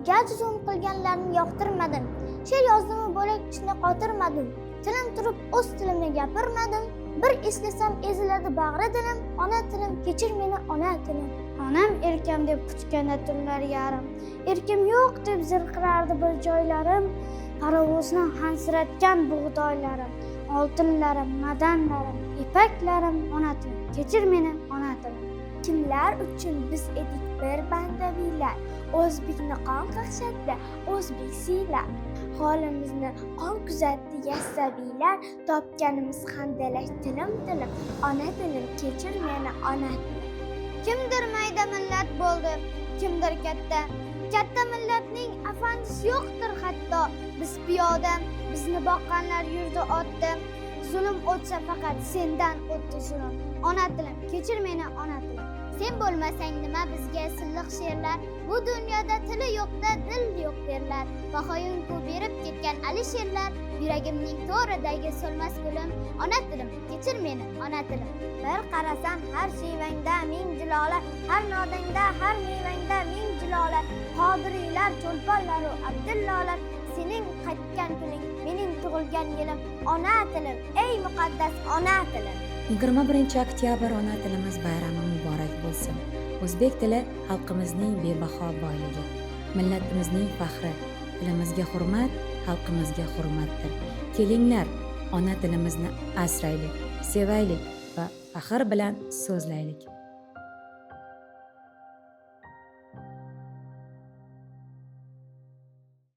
Garchi zulm qilganlarni yoqtirmadim. She'r yozdimu bo'lak ishni qotirmadim. Tilim turib o'z tilimni gapirmadim. Bir eslasam eziladi bag'ri dilim. Ona tilim, kechir meni, ona tilim. Onam erkam deb quchganda tunlar yarim. Erkim yo'q deb zirqirardi bir joylarim. Parovozni hansiratgan bug'doylarim, oltinlarim, madanlarim, ipaklarim, ona tilim. Kechir meni, ona tilim. Kimlar uchun biz edik bir bandaviylar? O'zbekni qon qaqshatdi o'zbek siylar. Holimizni qon kuzatdi yassaviylar. Topganimiz handalak tilim tilim. Ona tilim, kechir meni, ona tilim. Kimdir mayda millat bo'ldi, kimdir katta. Katta millatning afandisi yo'qdir hatto. Biz piyoda, bizni boqqanlar yurdi otda. Zulm o'tsa faqat sendan o'tdi zulm. Ona tilim, kechir meni, ona tilim. Sen bo'lmasang nima bizga silliq she'rlar? Bu dunyoda tili yo'qda dil yo'q derlar. Bahoyunku berib ketgan Alisherlar. Yuragimning to'ridagi so'lmas gulim. Ona tilim, kechir meni, ona tilim. Bir qarasam har shevangda ming jilola, har nodangda, har mevangda ming jilola. Qodiriylar, cho'lponlaru Abdullolar, sening qaytgan kuning mening tug'ilgan yilim. Ona tilim, ey muqaddas ona tilim. 21-oktyabr ona tilimiz bayrami muborak bo'lsin. O'zbek tili xalqimizning bebaho boyligi, millatimizning faxri. Tilimizga hurmat xalqimizga hurmatdir. Kelinglar, ona tilimizni asraylik, sevaylik va faxr bilan so'zlaylik.